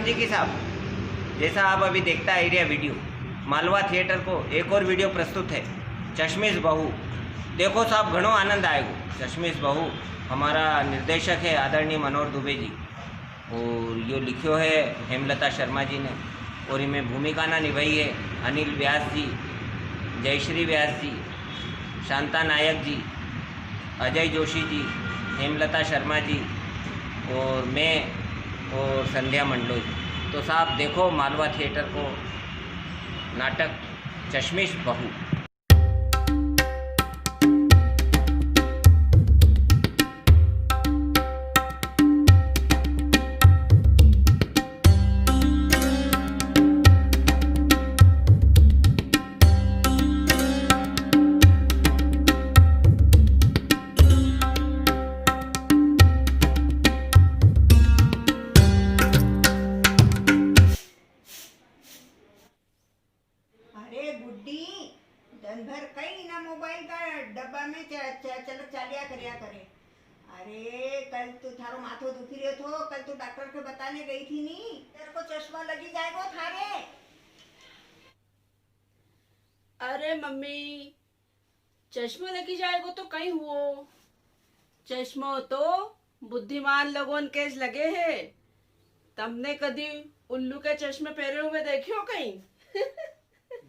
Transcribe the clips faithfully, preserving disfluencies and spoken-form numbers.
ठीक है साहब, जैसा आप अभी देखता आई रिया वीडियो, मालवा थिएटर को एक और वीडियो प्रस्तुत है, चश्मिश बहू। देखो साहब, घणो आनंद आएगो। चश्मिश बहू हमारा निर्देशक है आदरणीय मनोहर दुबे जी, और यो लिख्यो है हेमलता शर्मा जी ने, और इमें भूमिका ना निभाई है अनिल व्यास जी, जयश्री व्यास जी, शांता नायक जी, अजय जोशी जी, हेमलता शर्मा जी और मैं और संध्या मंडलोई। तो साहब, देखो मालवा थिएटर को नाटक चश्मिश बहू। अरे गुड्डी, दिन भर कई ना मोबाइल का डब्बा में च-, च-, चल, चालिया करया करे। अरे, कल तू, थारो माथो दुखी रह्यो थो, कल तू डॉक्टर के बताने गई थी नी, तेरे को चश्मा लगी जाएगो थारे। अरे मम्मी, चश्मो लगी जाएगो तो कई हुओ? चश्मो तो बुद्धिमान लोगों के ज लगे है। तमने कदी उल्लू के चश्मे पहरे हुए देख्यो कई?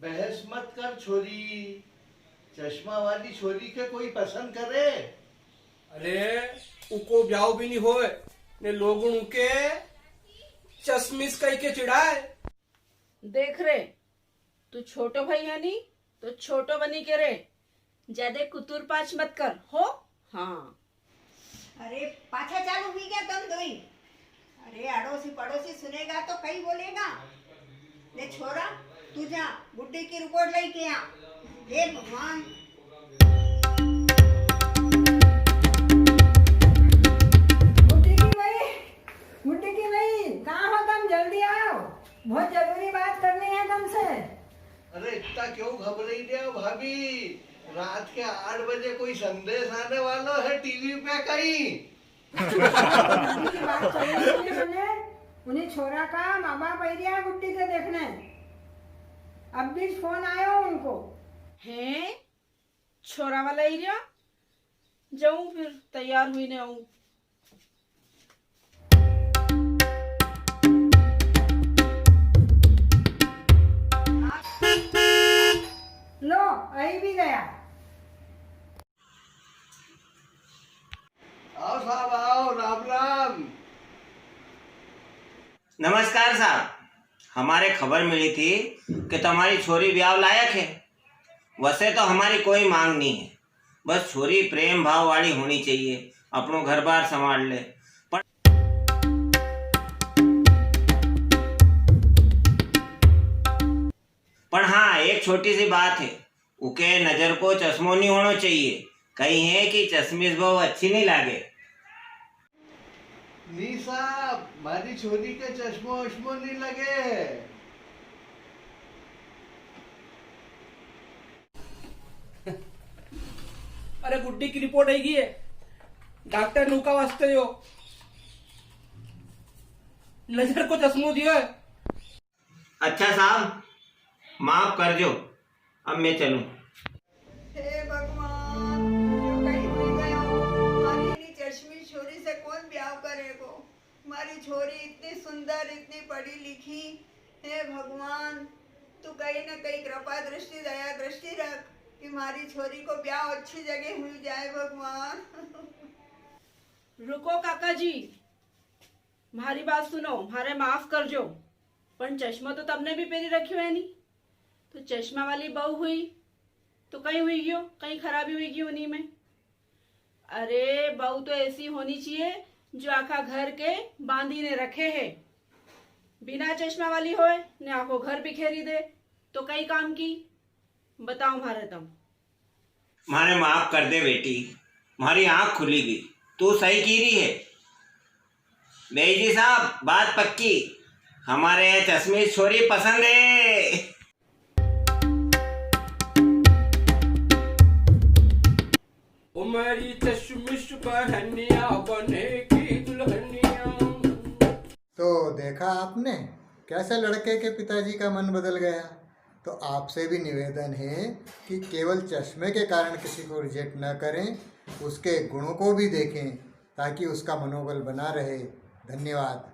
बहस मत कर छोरी, चश्मा वाली छोरी के कोई पसंद करे? अरे, उको ब्याव भी नी होए, ने लोगुन उके चश्मिश कई के चिढ़ाए। देख रे, तू छोटो भाई है नी, तो छोटो बनी के रे, ज्यादा कुतुर पाच मत कर, हो? हाँ। अरे, पाछा चालू हुई गया तम दोई? अरे, अड़ोसी पड़ोसी सुनेगा तो कई बोलेगा। ले छोरा, तू जा, गुड्डी की रिपोर्ट लेके आ। हे भगवान। गुड्डी की माई, गुड्डी की माई, कहाँ हो तम? जल्दी आओ, बहुत जरूरी बात करनी है तुमसे। अरे, इतना क्यों घबराई रहे हो भाभी? रात के आठ बजे कोई संदेश आने वालो है टीवी पे कई। गुड्डी की बात चल रही है, उन्हें, उन्हें छोरा का माँ बाप आई रिया गुड्डी के देखने। अब भी फोन आयो उनको। हैं? छोरा वाला आई रिया? जाऊं फिर, तैयार हुई ने आऊं। लो, आई भी गया। आओ साहब, आओ, राम राम। नमस्कार साहब, हमारे खबर मिली थी कि तुम्हारी छोरी ब्याव लायक है। वैसे तो हमारी कोई मांग नहीं है, बस छोरी प्रेम भाव वाली होनी चाहिए, अपनो घर बार संभाल ले। पण, पण हाँ, एक छोटी सी बात है, उके नजर को चश्मो नी होनो चाहिए। कई है कि चश्मिश बहू अच्छी नी लागे। नी साहब, म्हारी छोरी के चश्मो वश्मो नी लगे। अरे, गुड्डी की रिपोर्ट आई गई है। डॉक्टर ने उका वास्ते यो नजर को चश्मो दियो है। अच्छा साहब, माफ कर जो, अब मैं चलूं। हे भगवान, यो कई हुई गयो? म्हारी इनी चश्मी छोरी से कौन ब्याव करेगो? म्हारी छोरी इतनी सुंदर, इतनी पढ़ी लिखी। हे भगवान, तू कई न कई कृपा दृष्टि, दया दृष्टि रख कि म्हारी छोरी को ब्याव अच्छी जगह हुई जाए भगवान। रुको काका जी, म्हारी बात सुनो, म्हारे माफ कर जो, पण चश्मा तो तमने भी पेरी रख्यो है नी, तो चश्मा वाली बहू हुई तो कई हुई गयो, कई खराबी हुई गई उनी में? अरे, बहू तो ऐसी होनी चाहिए जो आखा घर के बांधी ने रखे है, बिना चश्मा वाली होए ने आखो घर बिखेरी दे तो कई काम की? बताओ म्हारे तम। म्हारे माफ कर दे बेटी, म्हारी आंख खुली गई, तू सही की री है। बेईजी साहब, बात पक्की, हमारे यहाँ चश्मिश छोरी पसंद है। ओ मेरी चश्मिश बहनिया बनेगी दुल्हनिया। तो देखा आपने, कैसे लड़के के पिताजी का मन बदल गया। तो आपसे भी निवेदन है कि केवल चश्मे के कारण किसी को रिजेक्ट न करें, उसके गुणों को भी देखें, ताकि उसका मनोबल बना रहे। धन्यवाद।